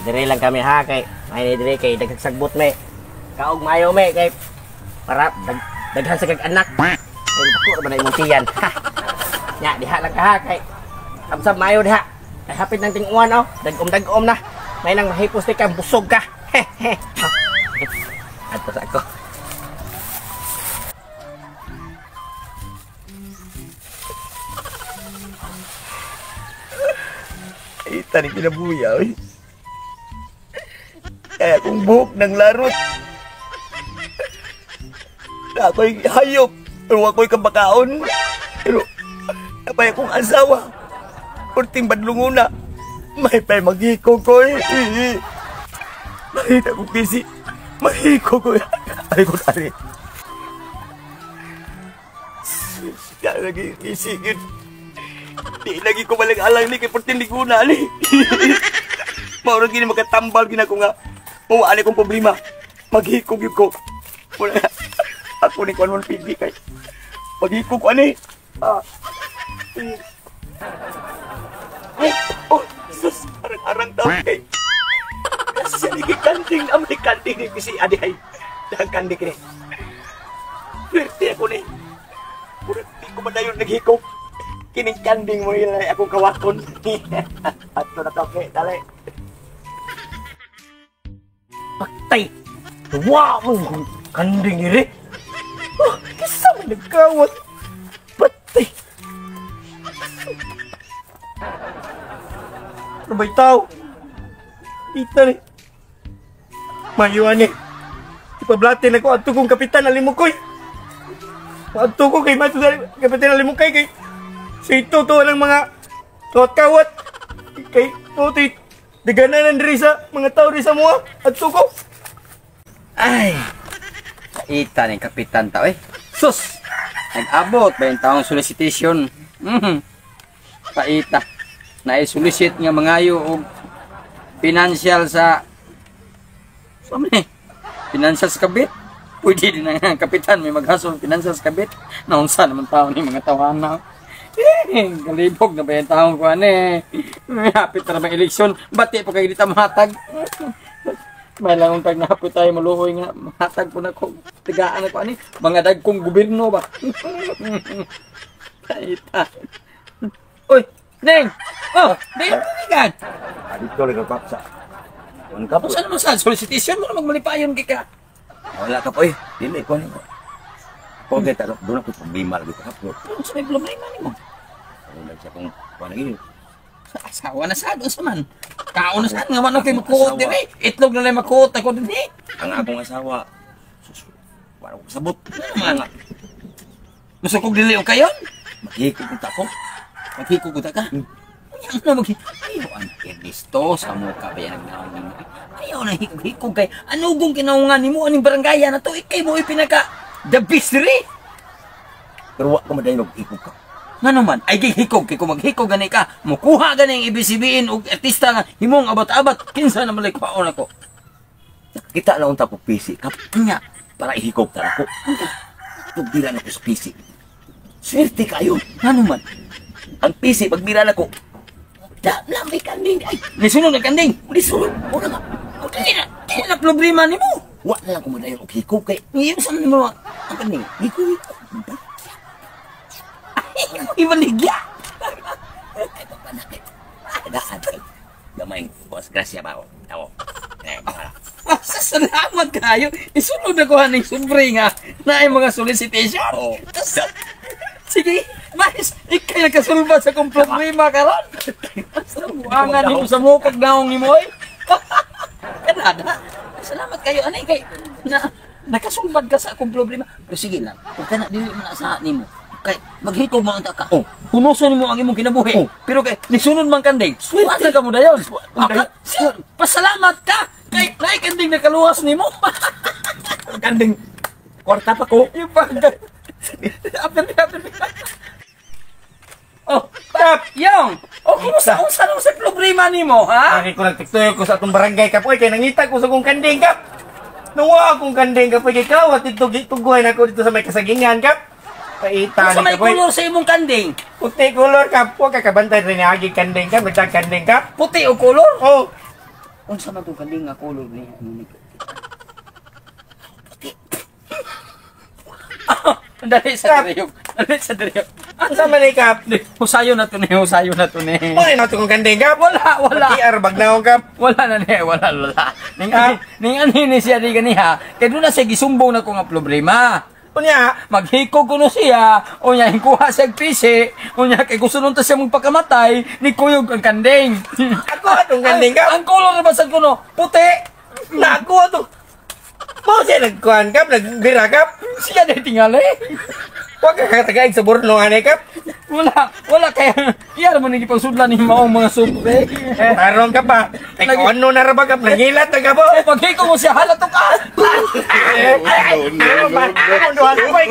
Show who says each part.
Speaker 1: Dire lang kami ha kay may dire kay dagsagbot me. Kaog maayo me kay para daghan sa kag anak. Ay dako ra ba na imong tiyan. Ha. Nya diha lang ka ha kay absab maayo diha. Kay hapit ng tinguan oh, dagom-dagom na. May nang mahipos ni ka busog ka. Adto sa ako.
Speaker 2: Ita ni kinabuya, oy. Kaya kung buhok ng larot. Na ako'y hayop, pero ako'y kabakaon. Pero napay akong asawa. Kurting badlunguna. May pa'y maghiko ko, eh. Mahita kong busy. Mahiko ko. Ari ko, ari. Kaya lagi isigit. Di lagi ko malang-alang ni kay Portin Liguna, ali. Maurang gini makatambal gina ko nga. Mawala kong problema. Maghikog yun ko. Wala. Ako ni Kwan Pidi kay. Maghikog ko, ani. Ah. Ay, oh, sus, arang-arang tao kay. Kasi ni kanding, ang may kanding ni kasi adi ay. Dahang kanding ni. Swerte ako ni. Murag di ko madayon naghikog. Kining kanding mo ilay akong kawaton. Ato na toke, dali.
Speaker 1: Patay! Wa mo kanding iri. Oh, kisa may nagkawat. Patay! Ano ba'y tao? Ita ni. Mayuan ni. Ipablatin ako adto kong kapitan Alimukoy. Adto ko kay Mato Kapitan Alimukay kay sa ito to ng mga kawat-kawat. Kay puti daghanan diri sa mga tao diri sa mua. Adto ko.
Speaker 3: Ay. Ita ni kapitan ta eh. Sus. Nag-abot ba yung taong solicitation? Paita. Nai-solicit nga mangayo og financial sa sa man eh? Financial sa kabit. Pwede din na nga kapitan may maghasol financial sa kabit. Naunsa naman tao ni mga tawana. Eh, galibog na ba yung taong kuan eh. Hapit na ba eleksyon? Bati pa kayo dito mahatag. May lang tag nahapit tayo maluhoy nga mahatag po na ko. Tigaan na ko ani. Mga dagkong gobyerno ba? Kaita. Uy, Neng! Oh, Neng, tumigan!
Speaker 2: Dito lang ka sa. Kuan ka po.
Speaker 3: Saan mo sa solicitation mo na magmalipayon kay ka?
Speaker 2: Wala ka po eh. Dili ko ni. Kung kita doon ako problema lagi ka po.
Speaker 3: Ano sa may problema nimo?
Speaker 2: Ano lang siya kung kuan lagi.
Speaker 3: Asawa na sad unsa man? Kaon na sad nga man okay makuot diri. Itlog na lang makuot ako dinhi.
Speaker 2: Ang akong asawa. Sus, wala ko kasabot.
Speaker 3: Ano man? Musukog dili og kayon?
Speaker 2: Maghikog ko ko.
Speaker 3: Maghikog ko ta ka? Ano mag ayo ang Ernesto sa mo ka ba yan nagnaon nimo? Ayaw na hikog-hikog kay anugong kinaungan nimo aning barangaya na to ikay mo ipinaka the best diri.
Speaker 2: Pero wa ka madayon og hikog ka.
Speaker 3: Ngano man ay gihikog kay kung maghikog gani ka mukuha gani ang ABCBN og artista nga himong abat-abat kinsa na malay kuhaon ako.
Speaker 2: Kita na unta ko PC ka.
Speaker 3: Nya
Speaker 2: para ihikog ta ako. Pagbilan ako sa PC. Swerte kayo.
Speaker 3: Ngano man?
Speaker 2: Ang PC pagbilan ako. Da lang may kanding ay.
Speaker 3: Nisunod ang kanding.
Speaker 2: Nisunod. Una nga.
Speaker 3: Dili na problema nimo.
Speaker 2: Wa na lang ko madayon og hikog kay.
Speaker 3: Ngayon sa nimo
Speaker 2: ang kanding. Hikog.
Speaker 3: Ay, ibaligya.
Speaker 2: Ay papanakit. Daan. Gamay, boss, grasya ba ako? Ako. Eh,
Speaker 3: Salamat kayo. Isunod ako haning sobre nga na ay mga solicitation.
Speaker 2: Oo.
Speaker 3: Sige, mais, ikay nakasulba sa kong problema karon. Buangan nimo sa mukag naong nimo oy. Kanada. Salamat kayo anay kay na nakasulbad ka sa akong problema. Pero sige lang, ug kana dili man na sa nimo. Kay maghikog man unta ka.
Speaker 2: Oh.
Speaker 3: Hunoson nimo ang imong kinabuhi.
Speaker 2: Oh.
Speaker 3: Pero kay nisunod man kanding. Swerte ka mo dayon. Pasalamat ka kay naay kanding nakaluwas nimo.
Speaker 2: Kanding kwarta pa ko.
Speaker 3: Yung pag Apir, apir. Oh, tap, yung. Oh, kumusta? Unsa nang sa problema nimo, ha?
Speaker 1: Ay ko nagtiktoy ko sa atong barangay kapoy kay nangita ko sa kong kanding kap. Nuwa akong kanding kapoy kay kawat dito gitugoy na ko dito sa may kasagingan kap. Paita
Speaker 3: Unsa
Speaker 1: ni
Speaker 3: may
Speaker 1: kapoy.
Speaker 3: kolor sa imong kanding?
Speaker 1: Puti kolor kap, wa ka kabantay rin agi kanding kap, nagtag kanding kap.
Speaker 3: Puti o kolor?
Speaker 1: Oh.
Speaker 3: Unsa man tong kanding nga color ni ano ni? Puti. Dali sa diriyog. Dali sa diriyog.
Speaker 1: Unsa man ni, Kap?
Speaker 3: Husayo na to ni, husayo na to ni.
Speaker 1: Mo na tong kanding, Kap.
Speaker 3: Wala, wala.
Speaker 1: PR bag na Kap.
Speaker 3: Wala na ni, wala, wala. Ning ani, ning ani ni siya di ganiha, kay doon na siya gisumbong na ko nga problema.
Speaker 1: Unya,
Speaker 3: Maghiko kuno siya, unya hingkuha siya og pisi, unya kay gusto nun ta siya magpakamatay, ni kuyog ang kanding.
Speaker 1: Ako atong kanding, Kap.
Speaker 3: Ang color na basag kuno, puti.
Speaker 1: Na ako ato. Mo siya nagkuhan, Kap, nagbira, Kap.
Speaker 3: Siya na tingali.
Speaker 1: Wa ka katagaig sa burno ani, Kap.
Speaker 3: Wala, wala kaya iya mo nang gipang-sudlan ni maong mga supre.
Speaker 1: Tarong ka pa. Ay, kung ano na ra ba, Kap? Nangilat na ka po.
Speaker 3: Paghiko mo siya, hala to ka.
Speaker 1: Ay, ay, ano ba? Ano duha ko ba?